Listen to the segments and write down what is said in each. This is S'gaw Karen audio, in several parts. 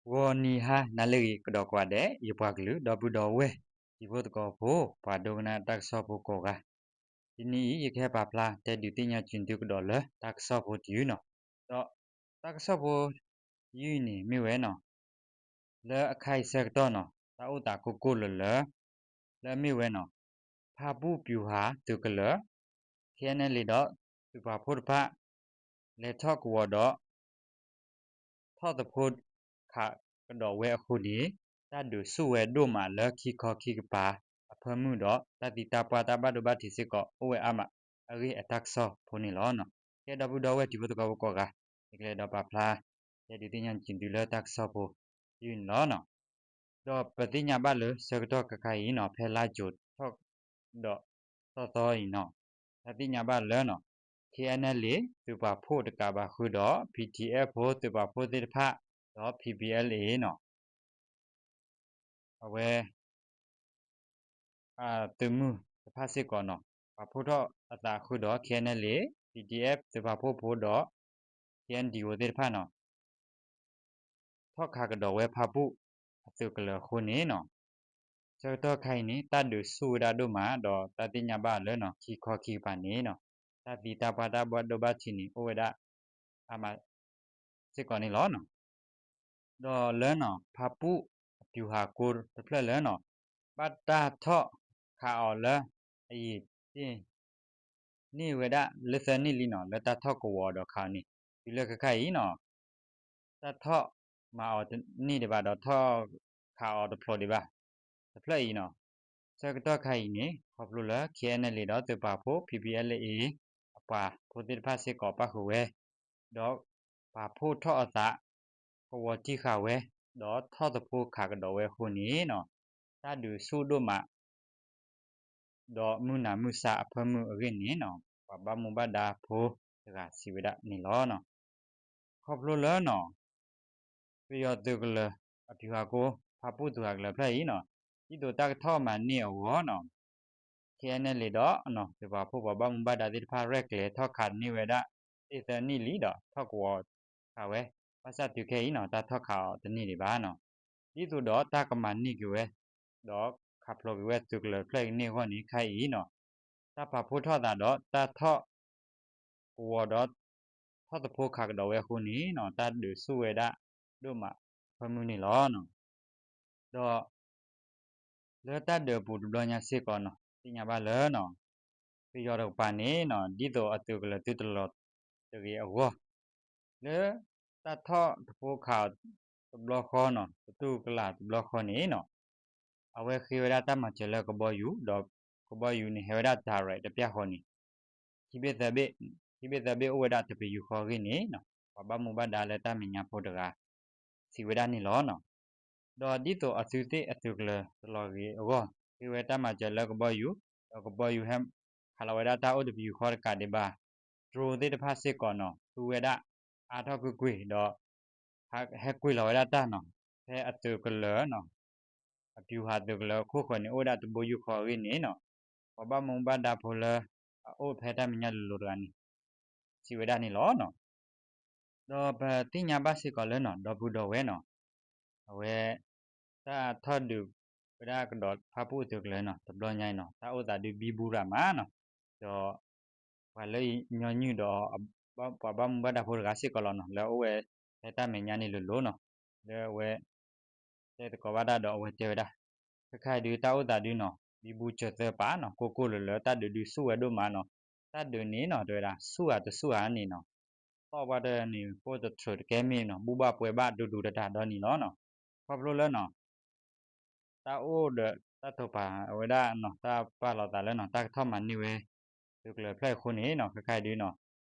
ဂီၤနံၤဟါနၤလၢအဂ့ၤကဒီးကိးဂၤဒဲး ယပှၤကလုာ် ဒီပုၢ်ဒီဝဲၢ် တံၤဖိသကိးဖိ ပှၤဒိကနၣ်တၢ်ကစီၣ်ဖိကိးဂၤ, တနံၤအံၤ ယကဟဲပာ်ဖျါတဲဒုးသ့ၣ်ညါက့ၤသုကဒီးလၢတၢ်ကစီၣ်ဖိတယုၢ်န့ၣ်, ဒီးတၢ်ကစီၣ်ဖိတယုၢ်အံၤန့ၣ် မ့ၢ်ဝဲန့ၣ် လၢအခါအံၤဆၢကတီၢ်န့ၣ် တၢ်အိၣ်သးကိၢ်ကိၢ်လၢၤလၢၤ လၢအမ့ၢ်ဝဲန့ၣ် ဖၣ်ပူၣ်ပျူၤဟးသုးကလၢၤ KNLA ဒီးသုးပာ်ဖှိၣ်တဖၣ် လဲၤထီၣ်ကဝီၤဒီး ထီၣ်သဖှိခးကဒီးဝဲအဃိန့ၣ် တၢ်ဒုးဆူၣ်ဝဲဒိၣ်မးလၢခံခီခံကပၤအဖၢမုၢ်ဒီး တၢ်သံတၢ်ပှၢ်တၢ်ဘၣ်ဒိဘၣ်ထံးစ့ၢ်ကီးအိၣ်ဝဲအါမး အဂ့ၢ်အတၢ်ကစီၣ်ဖိန့ၣ်လီၤ. ကဲ ဒီပုၢ်ဒီဝဲၢ်တံၤဖိသကိးဖိကိးဂၤ, ယကလဲၤဒီးပာ်ဖျါ တဲဒုးသ့ၣ်ညါက့ၤသုလၢတၢ်ကစီၣ်ဖိတယုၢ်န့ၣ်လီၤ. ဒီးပသ့ၣ်ညါဘၣ်လၢဆၢကတီၢ်ခဲခါအံၤန့ၣ် ဖဲလါယူၤထီၣ်ဒီးသီသီအံၤန့ၣ် တၢ်သ့ၣ်ညါဘၣ်လၢန့ၣ် KNLA သုးပာ်ဖှိၣ်တကးဘၣ်ဃုာ်ဒီး PDF ဖိသုးပာ်ဖှိၣ်သ့ၣ်တဖၣ် ဒီး PPLA န့ၣ် အဝဲ အသုးမုၢ်တဖၣ်စ့ၢ်ကီးန့ၣ် ပာ်ဖှိၣ်ထီၣ်အသးဃုာ်ဒီး KNLA, PDF သုးပာ်ဖှိၣ်ဖိဒီး KNDO သ့ၣ်တဖၣ်န့ၣ် ထီၣ်ခးကဒီးဝဲဖၣ်ပူၣ်အသုးကလၢၤအဃိန့ၣ်န့ၣ် ဆၢကတီၢ်ခါအံၤန့ၣ် တၢ်ဒုးဆူၣ်ဝဲဒၣ်ဒိၣ်မး ဒီးတၢ်သ့ၣ်ညါဘၣ်လၢန့ၣ် ခံခီခံကပၤန့ၣ်န့ၣ် တၢ်သံတၢ်ပှၢ်တၢ်ဘၣ်ဒိဘၣ်ထံးန့ၣ် အိၣ်ဝဲဒၣ်အါမးစ့ၢ်ကီးန့ၣ်လီၤ. ဒီးလၢန့ၣ် ဖၣ်ပူၣ်အပျူၤဟးကိတဖျၢၣ်လၢန့ၣ် ဘၣ်တၢ်ထီၣ်ခးအီၤလၢအယံာ်တ့ၢ် န့ၢ်ဝဲဒၣ်လၢသၢနံၣ်လံန့ၣ် လၢတၢ်ထီၣ်ကဝီၤဒီးခးအီၤန့ၣ် တုၤလၢခဲခါအံၤန့ၣ် တၢ်ထီၣ်မၤအီၤတန့ၢ်ဒံးဘၣ်ဒီးထီၣ်ခးအီၤတဖျိးဒံးဘၣ် တဖျၢၣ်အံၤန့ၣ် ဆၢကတီၢ်ခါအံၤန့ၣ် ခီဖျိလၢ KNLA ဒီးသုးပာ်ဖှိၣ် PPLA အပှၤဖိသ့ၣ်တဖၣ်စ့ၢ်ကီးပၣ်ဃုာ်ဝဲ ဒီးပာ်ဖှိၣ်ထီၣ်အသး ကဝီၤတံၢ်ဃာ်ဝဲ ဒီးထီၣ်သဖှိခးကဒီးဝဲအဃိန့ၣ်န့ၣ် တၢ်ဒုးဆူၣ်ဒိၣ်မး ဒီးမုၢ်နၤမုၢ်ဆါအဖၢမုၢ်အဂ့ၢ်န့ၣ်န့ၣ် ပှၤဘၣ်မူဘၣ်ဒါဖိတဂၤစံးဝဲဒၣ်န့ၣ်လီၤ. ခီဖျိလၢန့ၣ် ပယီၤသုးကလၢၤအပျူၤဟးကိ ဖၣ်ပူၣ်သုးဟးကလၢၤဖျၢၣ်အံၤန့ၣ် ဒ်သိးတၢ်ကထီၣ်မၤန့ၢ်အဂီၢ်န့ၣ် KNLA ဒီးသုးပာ်ဖှိၣ်ပှၤဘၣ်မူဘၣ်ဒါသ့ၣ်တဖၣ်ရဲၣ်ကျဲၤထီၣ်ခးန့ၢ်ဝဲဒၣ် သ့ၣ်သၢနံၣ်လံဒီးထီၣ်ကဝီၤခးဝဲ ဘၣ်ဆၣ်တုၤခဲအံၤန့ၣ် တၢ်ထီၣ်ခးအီၤတန့ၢ်ဒံးဘၣ်န့ၣ် ဒ်သိးဒီးတၢ်ကမၤန့ၢ်က့ၤဝဲ ဒီးခးဖျိက့ၤဝဲသုးကလၢၤဖျၢၣ်အံၤန့ၢ်အဂီၢ်န့ၣ် ခဲအံၤန့ၣ် တၢ်ပာ်ဖှိၣ်ထီၣ်သးဒီးတၢ်ထီၣ်ကဝီၤဒီး ထီၣ်သဖှိခးကဒီးဝဲအဃိန့ၣ် တၢ်ဒုးဆူၣ်ဝဲဒၣ်ဒိၣ်မးအဖၢမုၢ်န့ၣ်လီၤ. ဒီး လၢတၢ်ဒုးအပူၤတဘျီညါစ့ၢ်ကီးန့ၣ် သ့ၣ်ညါဘၣ်လၢ ပယီၤတကပၤန့ၣ် ဒ်သိးအသုးကလၢၤသုတလီၤတဂ့ၤအဂီၢ် လၢတၢ်ထီၣ်သဖှိခးတဘျီဃီန့ၣ် တတူၢ်ကလာ်တဘျီဃီန့ၣ် အဝဲဃ့ဝဲဒၣ်တၢ်မၤစၢၤလၢကဘီယူၤ ဒီးကဘီယူၤန့ၣ် ဟဲဝဲဒၣ် direct တပျၢ်ဃီန့ၣ် ခံဘ့ၣ်သၢဘ့ၣ်, ခံဘ့ၣ်သၢဘ့ၣ်အိၣ်ဝဲဒၣ်တပယူာ်ဃီအဂ့ၢ်န့ၣ် ပှၤဘၣ်မူဘၣ်ဒါလၢတၢ်မဲာ်ညါဖိတဂၤ စံးဝဲဒၣ်န့ၣ်လီၤ. ဒီးဒ်သိးအသုးသ့ၣ်အသုးကလၢၤတလီၤဂ့ၤအဂီၢ် ဃ့ဝဲတၢ်မၤစၢၤလၢကဘီယူၤ, ဒီးကဘီယူၤဟဲခးလီၤဝဲဒၣ်တၢ်အိၣ်တပယူာ်ဃီတကးဒံးဘၣ် drone သ့ၣ်တဖၣ်စ့ၢ်ကီးန့ၣ် သူဝဲဒၣ်အါထီၣ်ကွ့ၢ်ကွ့ၢ်ဒီး ဟဲကွံာ်လီၤဝဲဒၣ်တၢ်န့ၣ် ဖဲအသုးကလၢၤန့ၣ် အပျူၤဟးသုးကလၢၤအခိၣ်ဃၢၤန့ၣ် အိၣ်ဝဲဒၣ်တဘိယူၢ်ဃီအဂ့ၢ်န့ၣ် ပှၤဘၣ်မူဘၣ်ဒါဖိလၢအအိၣ်ဖဲတၢ်မဲာ်ညါလိၤလိၤတဂၤန့ၣ် စံးဝဲဒၣ်န့ၣ်လီၤ. ဒီးပသ့ၣ်ညါဘၣ်စ့ၢ်ကီးလၢန့ၣ် ဒီပုၢ်ဒီဝဲၢ်န့ၣ် အဝဲ တၢ်ထီၣ်ဒုးဝဲဒၣ်ကဒီးဖၣ်ပူၣ်အသုးကလၢၤန့ၣ် တဘျီညါအံၤန့ၣ် တၢ်အိၣ်သးဒုးဘံဘူရၤမးန့ၣ် ဒီး ပှၤလၢညီနုၢ်ဒီး ပှၤဘၣ်မူဘၣ်ဒါဖိတဂၤစ့ၢ်ကီးလီၤန့ၣ် လၢအအိၣ်ဝဲဖဲတၢ်မဲာ်ညါန့ၣ်လိၤလိၤန့ၣ် လၢအဝဲ တဲသကိးဘၣ်တၢ်ဒီးအဝဲတဲဝဲဒၣ် ခဲခါအံၤဒုးတၢ်အိၣ်သးဒုးန့ၣ် ဘံဘူစၢၤသၢပာ်န့ၣ် ကိၢ်ကိၢ်လၢၤလၢၤ တၢ်ဒုးဒုးဆူၣ်ဝဲဒိၣ်မးန့ၣ် တၢ်ဒုးန့ၣ်န့ၣ် တဲဝဲဒၣ် ဆူၣ်ဧါတဆူၣ်ဧါန့ၣ်န့ၣ် သီၣ်ဘၣ်တန့ၣ် ပိၢ်တထြၢးတကဲမ့ၢ်န့ၣ် ဘူၣ်ဘၣ်ပှဲၤဘၣ်ဒိၣ်ဒိၣ်တၢ်တၢ်ဒီးန့ၣ်လီၤ. ခီဖျိလၢန့ၣ် တၢ်အိၣ်ဒီးတၢ်တိာ်ပာ်ဝဲဒၣ်န့ၣ် တၢ်ပာ်လီၤသးလၢန့ၣ် တၢ်ကထီၣ်မၤန့ၢ်ဝဲ သုးကလၢၤဖျၢၣ်အံၤအဃိန့ၣ်န့ၣ် ခဲခါအံၤဒုးန့ၣ်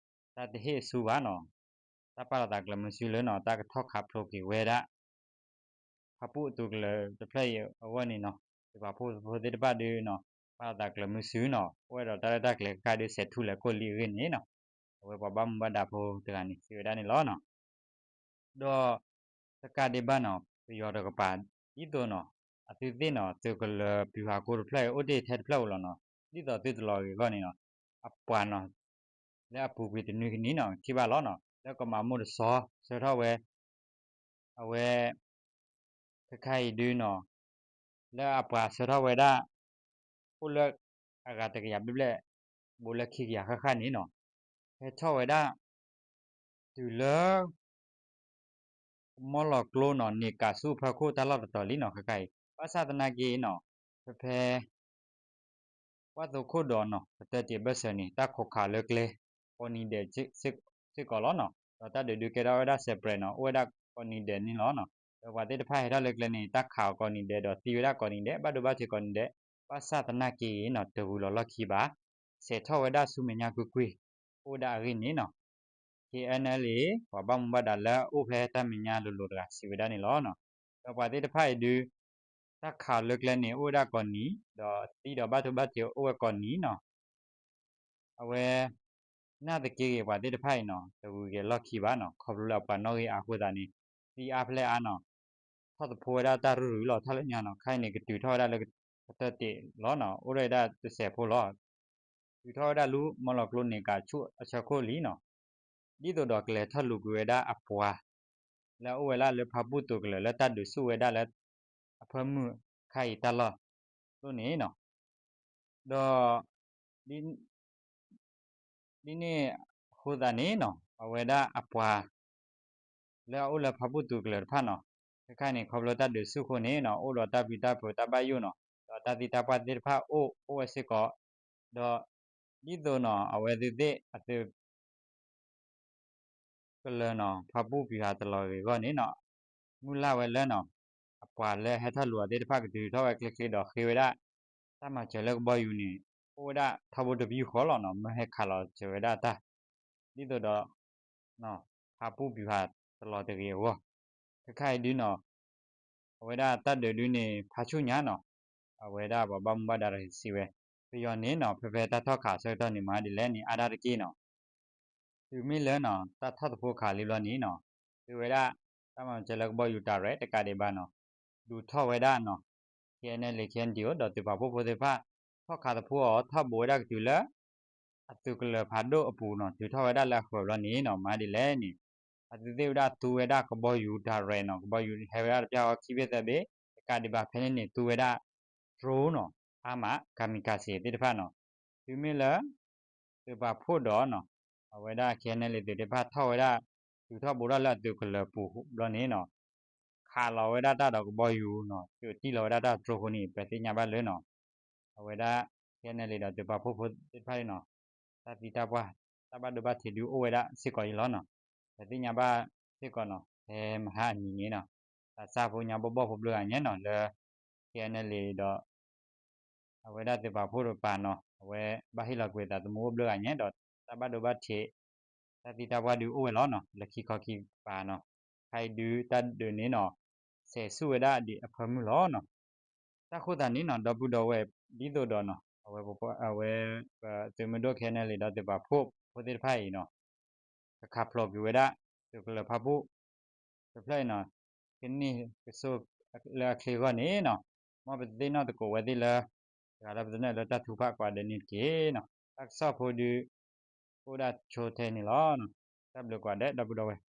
တၢ်တဟ့ၣ်အဆူဘၣ်န့ၣ် တၢ်ပာ်လီၤသးကျၢၤမုဆူလၢန့ၣ် တၢ်ကထီၣ်ခးဖျိက့ၤဝဲဒၣ် ဖၣ်ပူၣ်အသုးကလၢၤတဖျၢၣ်အံၤအဂီၢ်န့ၣ်န့ၣ် သုးပာ်ဖှိၣ်ဖိသ့ၣ်တဖၣ်ဒုးန့ၣ် ပာ်လီၤသးကျၢၤမုဆူန့ၣ် အိၣ်ဝဲဒီးတၢ်ရဲၣ်တၢ်ကျဲၤခဲခါဒုး ဆဲးထူၣ်လဲၤကိၢ်လံအဂ့ၢ်န့ၣ်န့ၣ် အဝဲပှၤဘၣ်မူဘၣ်ဒါဖိတဂၤန့ၣ် စံးဝဲဒၣ်န့ၣ်လီၤ. ဒီးတကးဒံးဘၣ်န့ၣ် ပယီၤတကပၤ ဒ်သိးန့ၣ် အသုးသ့ၣ်န့ၣ် သုးကလၢၤပျူၤဟးကိတဖျၢၣ်အံၤ အိၣ်တ့ၢ်ထဲတဖျၢၣ်ဧိၤလီၤန့ၣ် ဒ်သိးသုးတလီၤဂ့ၤအဂီၢ်န့ၣ်န့ၣ် အပှၤန့ၣ် လၢအပူၤကွံာ်တနွံကနံၤန့ၣ် ထံၣ်ဘၣ်လီၤန့ၣ် လၢကမၤမိၢ်တဆီ ဆှၢထီၣ်ဝဲ အဝဲ ခဲခါအံၤဒုနီၤ လၢအပှၤဆှၢထီၣ်ဝဲဒၣ် အိၣ်လၢအဂၤတကယၤဘျဲၣ်ဘျဲၣ် ဘူးလၢခံကယၤဃၣ်ဃၣ်န့ၣ်နီၤ ဟဲထီၣ်ဝဲဒၣ် တုၤလၢ ကမီလီၤကျိနီၤ န့ၢ်ကးဆူအဖီခိၣ်တၢ်လီၢ်တတီၤလံနီၤ ခဲခါအံၤ ဘၣ်ဆၣ်သနာ်က့နီၤ ဖဲဖဲ ကွၢ်သိခိၣ်ဒီးနီၤ ကတၢၢ်တံၢ်အဘၢၣ်စၢၤန့ၣ် တၢ်ခိးခးလၢကျဲ ကိးနံၤဒဲးစ့ၢ်ကီးလီၤနီၤ ဒီးတၢ်ဒုးဒုးကဲထီၣ်ဝဲဒၣ် separate နီၤ အိၣ်ဝဲဒၣ်ကိးနံၤဒဲးန့ၣ်လီၤနီၤ ဒီးပှၤသ့ၣ်တဖၣ်ဟဲထီၣ်လၢကျဲန့ၣ် တၢ်ခးအီၤကိးနံၤဒဲး ဒီးသံဝဲဒၣ်ကိးနံၤဒဲး ဘၣ်ဒိဘၣ်ထံးကိးနံၤဒဲး ဘၣ်ဆၣ်သနာ်က့နီၤ တဝံၤလီၤလီၢ်ခံဘၣ် ဆဲးထီၣ်ဝဲဒၣ်ဆူမဲာ်ညါကွ့ၢ်ကွ့ၢ် အိၣ်ဝဲဒၣ်အဂ့ၢ်န့ၣ်နီၤ KNLA ပှၤဘၣ်မူဘၣ်ဒါလၢအအိၣ်ဖဲတၢ်မဲာ်ညါလိၤလိၤတဂၤစံးဝဲဒၣ်န့ၣ်လီၤ. ဒီးပှၤသ့ၣ်တဖၣ်အံၤဒုး တၢ်ခးအီၤလၢကျဲန့ၣ် အိၣ်ဝဲဒၣ်ကိးနံၤ ဒီးသံဒီးဘၣ်ဒိဘၣ်ထံးအိၣ်ဝဲကိးနံၤနီၤ အဝဲ နာ်သက့ဂ့ၤပှၤသ့ၣ်တဖၣ်အံၤနီၤ တဝံၤဂဲၤလီၢ်ခံဘၣ်နီၤ ခီဖျိလၢအပှၤနီၣ်ဂံၢ်အါအဃိသတးန့ၣ် သံအါဖျဲၣ်အါနီၤ ထီၣ်သဖှိဝဲဒၣ်တၢ်ရုၢ်ရုၢ်လီၤ ထီၣ်လၢညါနီၤ ခဲအံၤန့ၣ် ကတုၤထီၣ်ဝဲဒၣ်လၢကတၢၢ်တ့ၢ်လီၤနီၤ အိၣ်ဒီးဝဲဒၣ်တစဲးဖိလီၤ တုၤထီၣ်ဝဲဒၣ်လၢမီလီၤကျိန့ၢ်ကးဆူအဆၢခိၣ်လံနီၤ ဒ်သိးဒီးကလဲၤထီၣ်လူၤကွံာ်ဝဲဒၣ်အပှၤ လၢအအိၣ်ဝဲဒၣ်လၢဖၣ်ပူၣ်သုးကလၢၤလၢတၢ်ဒုးဆူၣ်ဝဲဒၣ်လၢ အဖၢမုၢ်ခါအံၤတၢ်လီၢ် ဒ်န့ၣ်နီၤ ဒီး ဒ်န့ၣ်အဃိသတးန့ၣ်နီၤ အဝဲဒၣ်အပှၤ လၢအအိၣ်လၢဖၣ်ပူၣ်သုးကလၢၤတဖၣ်နီၤ ခဲခါန့ၣ် ခီဖျိတၢ်ဒုးဆူၣ်အဃိန့ၣ်နီၤ အိၣ်ဒီးတၢ်ပျံၤတၢ်ဖုးတၢ်ဘၣ်ယိၣ်နီၤ ဒီးတၢ်သံတၢ်ပှၢ်သ့ၣ်တဖၣ်အိၣ်အိၣ်ဝဲစ့ၢ်ကီး ဒီး ဒ်သိးနီၤ အဝဲသ့ၣ်အသုး ကလၢၤနီၤ ဖၣ်ပူၣ်ပျံၤဟးတလီၤဂ့ၤအဂီၢ်န့ၣ်နီၤ မုၢ်လၢ်ဝဲလၢနီၤ အပှၤလၢဟဲထီၣ်လူၤအီၤသ့ၣ်တဖၣ်ကတုၤထီၣ်ဝဲချ့ချ့ဒီးဃ့ဝဲဒၣ် တၢ်မၤစၢၤလၢကဘီယူၤန့ၣ် အိၣ်ဝဲဒၣ်ထီဘိတပယူာ်ဃီလီၤနီၤ မၢဟဲခးလီၤစၢၤဝဲဒၣ်တၢ် ဒ်သိးဒီး ဖၣ်ပူၣ်ပျံၤဟးတလီၤတဂ့ၤအဂီၢ် ခဲခါအံၤဒုနီၤ အဝဲဒၣ်တၢ်ဒုးဒုန့ၣ် ဖးဆူၣ်ညါနီၤ အဝဲဒၣ်ပှၤဘၣ်မူဘၣ်ဒါတဂၤစံးဝဲ ပယီၤန့ၣ်နီၤ ဖဲဖဲတၢ်ထီၣ်ခးအဆၢကတီၢ်န့ၣ် မၤဒ်လဲၣ်န့ၣ် အါဒၣ်တက့ၢ်နီၤ တုၤမ့ၢ်လၢနီၤ တၢ်ထီၣ်သဖှိခးလံဘျီန့ၣ်နီၤ ဃ့ဝဲဒၣ် တၢ်မၤစၢၤလၢကဘီယူၤတၢ်ရဲၣ်တကးဒံးဘၣ်နီၤ ဒုးထီၣ်ဝဲဒၣ်နီၤ KNLA KNDO ဒီးသုးပာ်ဖှိၣ်ဖိသ့ၣ်တဖၣ် ထီၣ်ခးသဖှိအီၤ ထီၣ်ဘိးဝဲဒၣ်ကတုၤလၢ အသုးကလၢၤဖးဒိၣ်အပူၤနီၤ တုၤထီၣ်ဝဲဒၣ်လၢအဃၢၤဘျီန့ၣ်နီၤ မၤဒ်လဲၣ်န့ၣ် အသုးသ့ၣ်ဝဲဒၣ်သူဝဲဒၣ်ကဘီယူၤတၢ်ရဲၣ်နီၤ ကဘီယူၤဟဲဝဲဒၣ်တပျၢ်ဃီခံဘ့ၣ်သၢဘ့ၣ် တကးဒံးဘၣ်ဖဲန့ၣ်န့ၣ် သူဝဲဒၣ် drone နီၤ အါမး kamikaze သ့ၣ်တဖၣ်နီၤ တုၤမ့ၢ်လၢ သုးပာ်ဖှိၣ်ဒီးနီၤ အဝဲဒၣ် KNLA သုးသ့ၣ်တဖၣ်ထီၣ်ဝဲဒၣ် တုၤထီၣ်ဘိးထီၣ်လၢအသုးကလၢၤပူၤဘျီန့ၣ်နီၤ ခးလီၤဝဲဒၣ်တၢ်ဒီးကဘီယူၤနီၤ သုးတံၢ်လီၤဝဲဒၣ်တၢ် drone အဃိန့ၣ် ပသ့ၣ်ညါဘၣ်လၢနီၤ အဝဲဒၣ် KNLA ဒီးသုးပာ်ဖှိၣ်ဖိသ့ၣ်တဖၣ်န့ၣ်နီၤ တၢ်သံတၢ်ပှၢ် တၢ်ဘၣ်ဒိဘၣ်ထံးဒုးအိၣ်ဝဲဒၣ်စ့ၢ်ကီးအံၤလီၤနီၤ ပသ့ၣ်ညါဘၣ်စ့ၢ်ကီးနီၤ ဖဲမဟါအနံၤန့ၣ်နီၤ သးစၢ်ဖိညါဘီၣ်ဘီၣ်ဖိဘျုးဂၤညါနီၤ လၢ KNLA ဒီး အဝဲဒၣ်သုးပာ်ဖှိၣ်တပၤနီၤ အဝဲဘၣ်ဟ့ၣ်လီၤကွံာ်သးသမူအိၣ်ဘျုးဂၤညါဒီး တၢ်ဘၣ်ဒိဘၣ်ထံး တၢ်သံတၢ်ပှၢ်ဒုးအိၣ်ဝဲလီၤနီၤ လၢခံခီခံပၤနီၤ ခါအံၤဒုးတၢ်ဒုးန့ၣ်နီၤ ဆဲးဆူၣ်ဝဲဒၣ်ဒံးအဖၢမုၢ်လီၤနီၤ တၢ်ဃိသတးန့ၣ်နီၤ ဒီပုၢ်ဒီဝဲၢ် ဒ်သိးဒီးနီၤ အဝဲ အဝဲ ပသုးမုၢ်ဒိၣ် KNLA ဒီးသုးပာ်ဖှိၣ်ဖိသ့ၣ်တဖၣ်အံၤနီၤ ကခးဖျိးကွံာ်ဝဲဒၣ် သုးကလၢၤဖၣ်ပူၣ် တဖျၢၣ်အံၤနီၤ ကန့ၢ်ကဆိၣ်လၢအချ့အဂီၢ်န့ၣ်နီၤ မ်ပသ့ၣ်နီၣ်သကိးဝဲသ့ၣ်လၢ တဂၤလၢပသနၢၣ်လၢတၢ်ထုကဖၣ်ကိးဂၤဒဲးန့ၣ်တက့ၢ်နီၤ တၢ်ကစီၣ်ဖိဒုး ကအိၣ်ဒၣ်ဆိထဲန့ၣ်လီၤ. တၢ်ဘျုးကိးဂၤဒဲး ဒီပုၢ်ဒီဝဲၢ်